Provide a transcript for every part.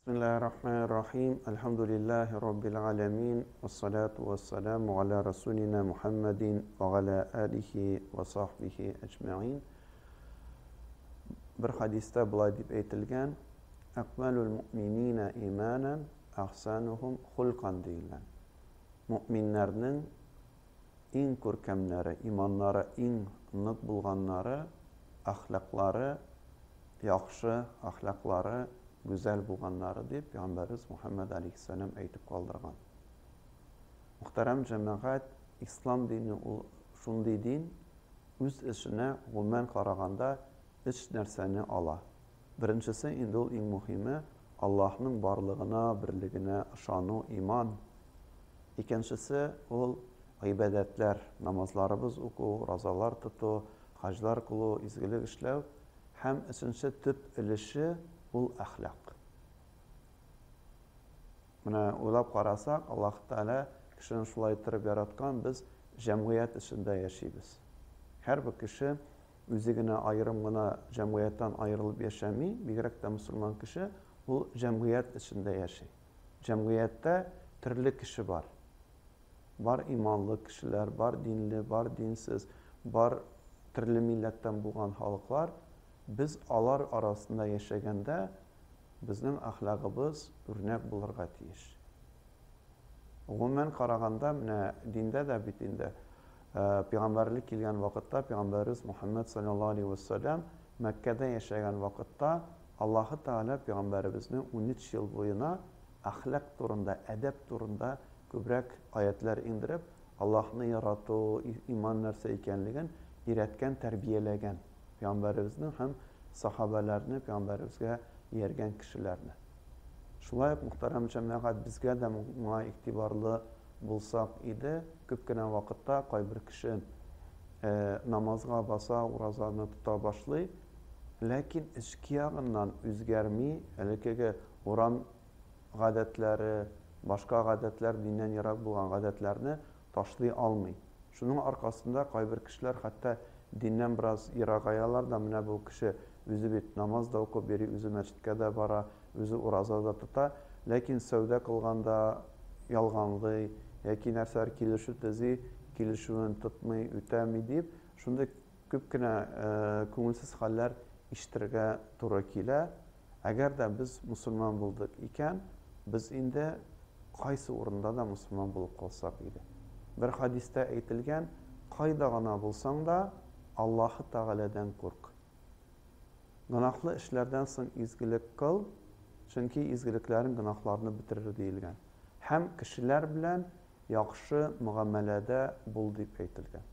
Бисмиллаһир-рахманир-рахим. Әлхәмдүлиллаһи раббил аламин. Вассалату вассаламу аля расулина Мухаммадин ва аля алихи ва сахбихи әҗмәин. Бер хадистә болай дип әйтелгән: Акмалул муъминина иманан ахсанухум хулкан диелгән. Муъминнәрнең иң күркәмнәре, иманнары иң нык булганнары, әхлаклары яхшы, әхлаклары гүзәл булганнары дип Пәйгамбәребез Мухаммад алейхиссәлам әйтеп калдырган. Мөхтәрәм җәмәгать, ислам дине ул шундый дин, үз эченә гомумән караганда өч нәрсәне ала. Беренчесе инде ул иң мөһиме, Аллаһның барлыгына, берлегенә ышану, иман. Икенчесе ул гыйбадәтләр, намазларыбыз уку, уразалар тоту, хаҗлар кылу, изгелек эшләү. Һәм өченче төп өлеше ул әхлак. Менә уйлап карасак, Аллаһ Тәгалә кешене шулай иттереп яраткан, без җәмгыять эчендә яшибез. Һәрбер кеше үзе генә аерым гына җәмгыятьтән аерылып яшәми, бигрәк тә мөселман кеше, ул җәмгыять эчендә яши. Җәмгыятьтә төрле кеше бар. Бар иманлы кешеләр, бар динле, бар динсез, бар төрле милләттән булган халыклар. Без алар арасында яшәгәндә, безнең әхлагыбыз үрнәк булырга тиеш. Гомумән караганда, менә диндә дә бит инде пәйгамбәрлек килгән вакытта, пәйгамбәребез Мухаммәд саллаллаһу алейһи ва сәлләм Мәккәдә яшәгән вакытта Аллаһы Тәгалә пәйгамбәребезне 13 ел буена әхлак турында, әдәп турында күбрәк аятләр иңдереп, Аллаһны ярату, иман нәрсә икәнлеген өйрәткән, тәрбияләгән пәйгамбәребезнең һәм сахабәләрне, пәйгамбәребезгә ияргән кешеләрне. Шулай ук, мөхтәрәм җәмәгать, безгә дә моңа игътибарлы булсак иде. Күп кенә вакытта кайбер кеше намазга баса, уразаны тота башлый, ләкин эчке ягыннан үзгәрми, элеккеге урам гадәтләре, башка гадәтләр, диннән ерак булган гадәтләрне ташлый алмый. Шуның аркасында кайбер кешеләр хәтта диннән бераз ерагаялар да, менә бу кеше үзе бит намаз да укып йөри, үзе мәчеткә дә бара, үзе ураза да тота, ләкин сәүдә кылганда ялганлый яки нәрсәдер килешү төзи, килешүен тотмый, үтәми дип, шундый күп кенә күңелсез хәлләр ишетергә туры килә. Әгәр дә без мусульман булдык икән, без инде кайсы урында да мусульман булып калсак иде. Бер хадистә әйтелгән, кайда гына булсаң да, Аллаһы Тәгаләдән курк. Гөнаһлы эшләрдән соң изгелек кыл, чөнки изгелекләрең гөнаһларны бетерер диелгән. Һәм кешеләр белән яхшы мөгамәләдә бул дип әйтелгән.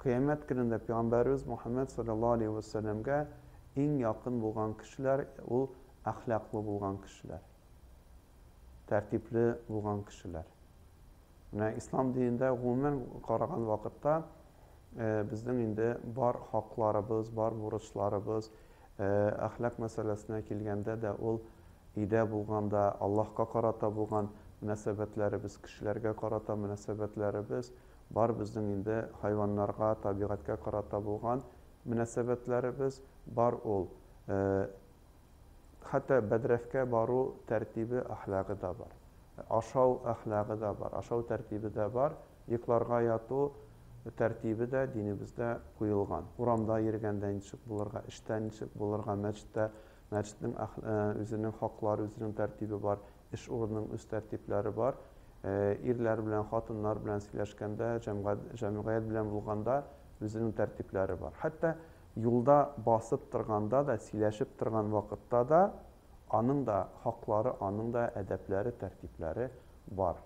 Кыямәт көнендә Пәйгамбәребез Мухаммәд салләллаһу алейһи вә сәлләмгә иң якын булган кешеләр ул әхлаклы булган кешеләр. Тәртипле булган кешеләр. Менә ислам динендә гомумән караган вакытта безнең инде бар хакларыбыз, бар бурычларыбыз, әхлак мәсьәләсенә килгәндә дә ул өйдә булганда Аллаһка карата булган мөнәсәбәтләребез, кешеләргә карата мөнәсәбәтләребез, бар безнең инде хайваннарга, табигатькә карата булган мөнәсәбәтләребез, бар ул. Хәтта бәдрәфкә бару тәртибе, әхлагы да бар. Ашау әхлагы да бар, ашау тәртибе дә бар, йокларга яту тәртибе дә динебездә куелган. Урамда йөргәндә ничек булырга, эштә ничек булырга, мәчеттә, мәчетнең үзенең хаклары, үзенең тәртибе бар, эш урынының үз тәртипләре бар. Ирләр белән, хатыннар белән сөйләшкәндә, җәмгыять белән булганда үзенең тәртипләре бар. Хәтта юлда басып торганда да, сөйләшеп торган вакытта да аның да хаклары, аның да әдәпләре, тәртипләре бар.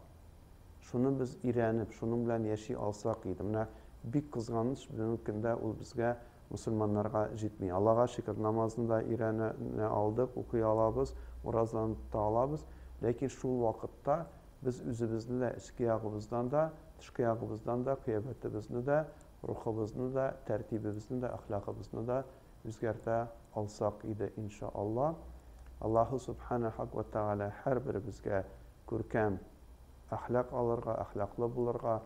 Шуны без өйрәнеп, шуның белән яши алсак иде. Менә бик кызганыч, бүгенге көндә ул безгә, мусульманнарга җитми. Аллага шөкер, намазны да өйрәнә алдык, укый алабыз, уразаны тота алабыз. Ләкин шул вакытта без үзебезне дә эчке ягыбыздан да, тышкы ягыбыздан да, кыяфәтебезне дә, рухыбызны да, тәртибебезне дә, әхлакыбызны да үзгәртә алсак иде, иншалла. Аллаһу субхана ва тәгалә һәрберебезгә күркәм әхлак алырга, әхлаклы булырга,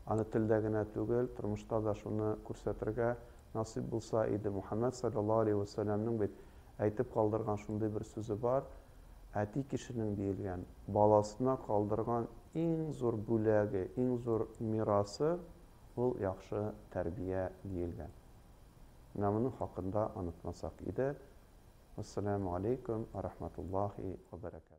аны телдә генә түгел, тормышта да шуны күрсәтергә насыйп булса иде. Мухаммад саллаллаһу алейһи ва сәлләмнең бит әйтеп калдырган шундый бер сүзе бар, әти кешенең, диелгән, баласына калдырган иң зур бүләге, иң зур мирасы ул яхшы тәрбия, диелгән. Менә моның хакында онытмасак иде. Вәссәламү алейкум вә рахматуллахи вә бәрәкәтүһ.